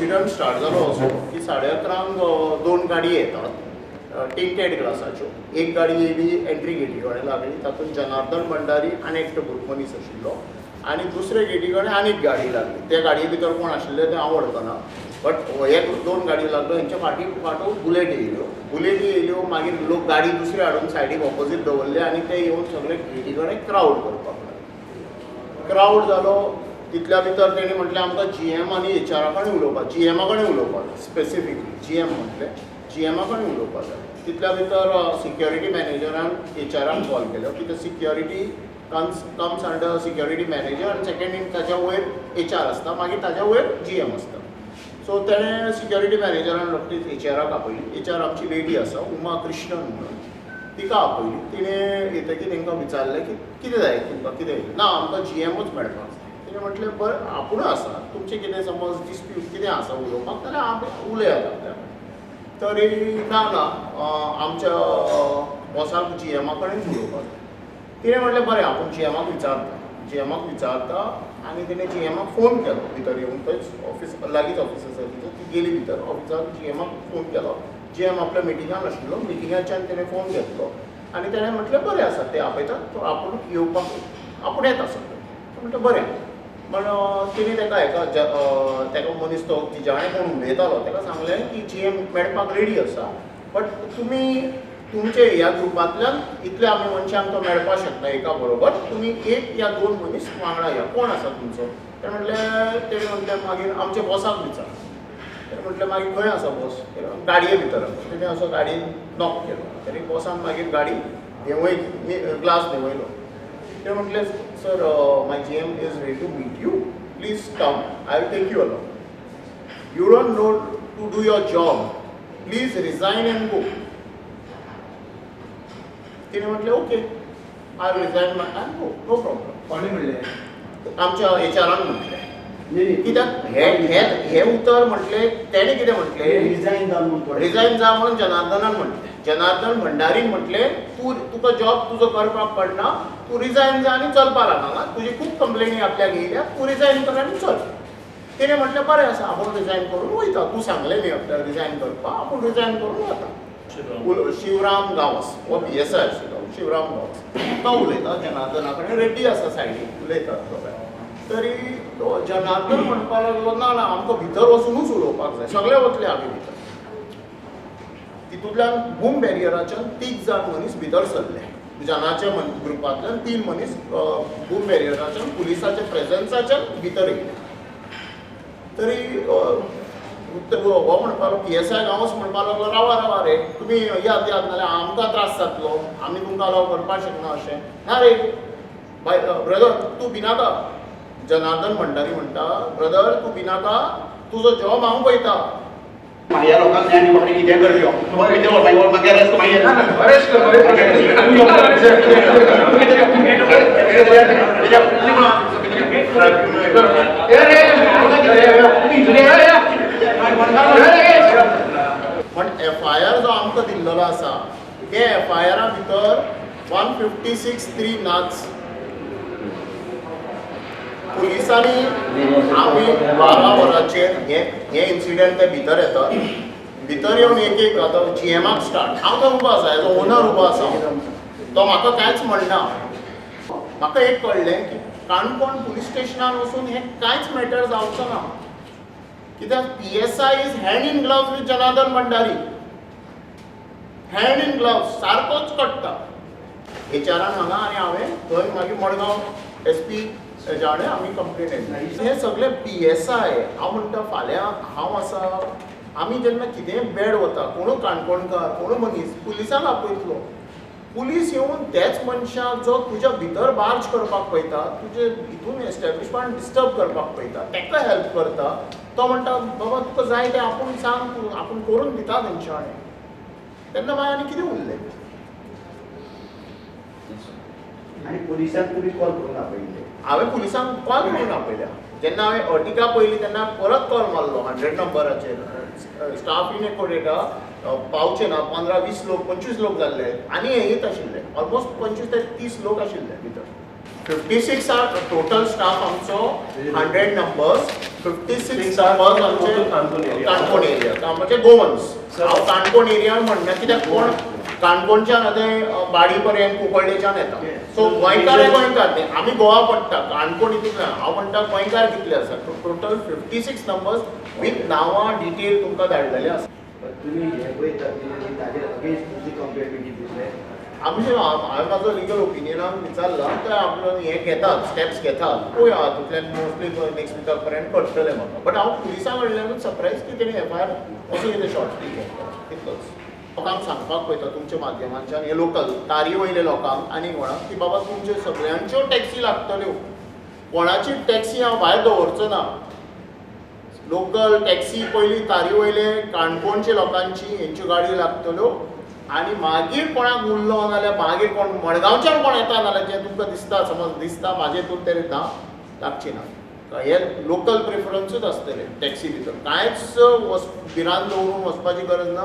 Incident start जालो असो की 11:30 दोन गाडी येतात टिंटेड ग्लासाच्यो. एक गाडी येयली एंट्री गेटी कडेन लागली, तातूंत जनार्दन भंडारी आनी एकटो मनीस आशिल्लो आनी दुसरे गेटी कडेन आनीक गाडी लागली. त्या गाडये भितर कोण आशिल्ले तें हांव वळखना, बट हे दोन गाडी लागल्यो. हेंच्या फाटी फाटो बुलेट येयल्यो, बुलेटी येयल्यो, मागीर लोक गाडी दुसरी हाडून सायडीक ऑपोजीट दवरले आनी ते येवन सगळे गेटी कडेन क्रावड करपाक लागले. क्रावड जालो तितल्या भितर तेणी म्हटलें आमकां जीएम आनी एचआरा कडेन उलोवपाक, जीएमा कडेन उलोवपाक जाय, स्पेसिफिकली जीएम म्हटलें, जीएमा कडेन उलोवपाक जाय. तितल्या भितर सिक्युरिटी मॅनेजरान एचआरान कॉल केलो की ते security comes under security manager आनी सेकेंड इन ताच्या वयर एचआर आसता, मागीर ताच्या वयर जीएम आसता. सो तेणें सिक्युरिटी मॅनेजरान रोखडीच एचआराक आपयली. एचआर आमची लेडी आसा, उमा कृष्णन म्हणून, तिका आपयली. तिणें येतकीर तांकां विचारलें की कितें जाय तुमकां, कितें ना आमकां जीएमूच मेळपाक जाय. तिणें म्हटलें बरें आपूण आसा, तुमचें कितें समज डिस्प्यूट कितें आसा उलोवपाक जाल्यार आमी उलयात आपल्या. तरी ना ना आमच्या बॉसाक जीएमा कडेन उलोवपाक जाय. तिणें म्हटलें बरें आपूण जीएमाक विचारता, जीएमाक विचारता आनी तिणें जीएमाक फोन केलो. भितर येवन थंयच ऑफिस लागींच ऑफिस आसा तिचो, ती गेली भितर ऑफिसाक, जीएमाक फोन केलो. जीएम आपल्या मिटिंगान आशिल्लो, मिटिंगाच्यान तिणें फोन घेतलो आनी तेणें म्हटलें बरें आसा ते आपयतात, तो आपूण येवपाक आपूण येता सगळें. म्हटलें बरें. पण तिणें ताका हेका ताका मनीस तो तिज्या कडेन कोण उलयतालो ताका सांगलें की जीएम मेळपाक रेडी आसा, बट तुमी तुमचे ह्या ग्रुपांतल्यान इतले आमी मनशांक तो मेळपाक शकना एका बरोबर, तुमी एक या दोन मनीस वांगडा या, कोण आसा तुमचो? तें म्हटलें, तेणें म्हटलें मागीर आमच्या बॉसाक विचार. तेणें म्हटलें मागीर खंय आसा बॉस? गाडये भितर आसा. तेणें असो गाडयेन नॉक केलो, तरी बॉसान मागीर गाडी देंवयली, ग्लास देंवयलो. तेणें म्हटलें sir my GM is ready to meet you, please come, I will take you along. You don't know to do your job, please resign and go. तिणें म्हटलें okay, I will resign and go, no problem. कोणें म्हणलें? आमच्या एचआरान म्हटलें. कित्याक हे हे उतर म्हटलें तेणें कितें म्हटलें, रिजायन जा म्हणून, रिजायन जा म्हणून जनार्दनान म्हटलें. जनार्दन भंडारीन म्हटलें तूं तुका जॉब तुजो करपाक पडना, तूं रिजायन जा आनी चलपाक लागना, तुजी खूब कंप्लेनी आपल्याक येयल्या, तूं रिजायन कर आनी चल. तिणें म्हटलें बरें आसा, आपूण रिजायन करून वयता, तूं सांगलें न्ही आपल्याक रिजायन करपाक, आपूण रिजायन करून वता. शिवराम गांवस हो पीएसआय आशिल्लो, शिवराम गांवस तो उलयता जनार्दना कडेन, रेड्डी आसा सायडीक उलयतात दोगांय. तरी तो जनार्दन म्हणपाक लागलो ना ना आमकां भितर वचुनूच उलोवपाक जाय, सगळे वतले आमी भितर. तितूंतल्यान बूम बॅरियराच्यान 3 जाण मनीस भितर सरले, जनाच्या ग्रुपांतल्यान 3 मनीस बूम बॅरियराच्यान पुलिसाच्या प्रेजन्साच्यान भितर येयले. तरी हो म्हणपाक पीएसआय गांवस म्हणपाक लागलो रावा रावा रे तुमी याद याद, नाल्यार आमकां त्रास जातलो, आमी तुमकां अलाव करपाक शकना अशें. ना रे बाय ब्रदर तूं भिनाका, जनार्दन भंडारी म्हणटा ब्रदर तूं भिनाका, तुजो जॉब हांव पळयता. ह्या लोकांक न्याय दिवपा खातीर कितें करचो? मागीर अरेस्ट मागीर पण एफआयआर जो आमकां दिल्लो आसा ते एफआयआरा भितर 156(3 नाच. पुलिसांनी आमी 12 वरांचेर हे इन्सिडंट ते भितर येतात, भितर येवन एक एक आतां जीएमाक स्टार्ट, हांव थंय उबो आसा, एज अ ओनर उबो आसा, तो म्हाका कांयच म्हणना. म्हाका एक कळ्ळें की काणकोण पुलीस स्टेशनान वचून हें कांयच मॅटर जावचो ना, कित्याक PSI is hand in gloves with Janardan Bhandari, hand in gloves सारकोच कट्टा एचआरान हांगा आनी हांवें थंय मागीर मडगांव एसपी हेज्या कडेन आमी कंप्लेन येयली. हे सगळे पीएसआय हांव म्हणटा फाल्यां हांव आसा, आमी जेन्ना कितेंय बेड वता, कोणू काणकोणकार कोणू मनीस पुलिसांक आपयतलो, पुलीस येवन तेच मनशाक जो तुज्या भितर बार्ज करपाक पळयता, तुजे हितून एस्टेब्लिशमेंट डिस्टर्ब करपाक पळयता, ताका हेल्प करता, तो म्हणटा बाबा तुका जाय तें आपूण सांग, तूं आपूण करून दिता तेंच्या कडेन. तेन्ना मागीर आनी कितें उरलें? आनी पुलिसांक तुमी कॉल करून आपयले? हांवें पुलिसांक कॉल करून आपयल्या. जेन्ना हांवें अर्टिगा पळयली तेन्ना परत कॉल मारलो 100 नंबराचेर, स्टाफ इन एकोडेटा पावचे ना, 15-20 लोक 25 लोक जाल्ले आनी हे येत आशिल्ले, ऑलमोस्ट 25 ते 30 लोक आशिल्ले भितर. 56 are total staff आमचो 100 नंबर्स, 56 नंबर्स आमचे काणकोण area. Canacona area म्हणजे गोवन्स. हांव काणकोण एरिया म्हणना कित्याक कोण काणकोणच्यान आतां बाडी पर्यंत कुंकळ्ळेच्यान येता. सो गोंयकार हे गोंयकार न्ही, आमी गोवा पडटा काणकोण इतून. हांव म्हणटा गोंयकार कितले आसा टोटल 56 नंबर्स विथ नांवां डिटेल तुमकां धाडलेले आसा. तुम्ही हे पळयता ताजेर अगेन्स्ट तुमची कंप्लेंट बी कितें? आमचे हांवें म्हाजो लिगल ओपिनियनाक विचारला, ते आपलो हें घेतात, स्टेप्स घेतात. पळोवया, हातूंतल्यान मोस्टली नेक्स्ट विका पर्यंत कळटलें म्हाका. बट हांव पुलिसां कडल्यानूच सरप्रायज की तेणी एफआयआर असो कितें शॉर्टली घेतलो तितलोच. लोकांक सांगपाक पळयता तुमच्या माध्यमांच्यान, हे लोकल तारी वयले लोकांक आनी कोणाक की बाबा तुमच्यो सगळ्यांच्यो टॅक्सी लागतल्यो, कोणाची टॅक्सी हांव भायर दवरचो ना. लोकल टॅक्सी पयली तारी वयले काणकोणचे लोकांची हेंच्यो गाडयो लागतल्यो आनी मागीर कोणाक उरलो नाजाल्यार मागीर कोण मडगांवच्यान कोण येता नाजाल्यार जें तुमकां दिसता समज दिसता म्हाजे हितून तें ना लागची ना. हे लोकल प्रिफरन्सूच आसतले टॅक्सी भितर, कांयच भिरांत दवरून वचपाची गरज ना.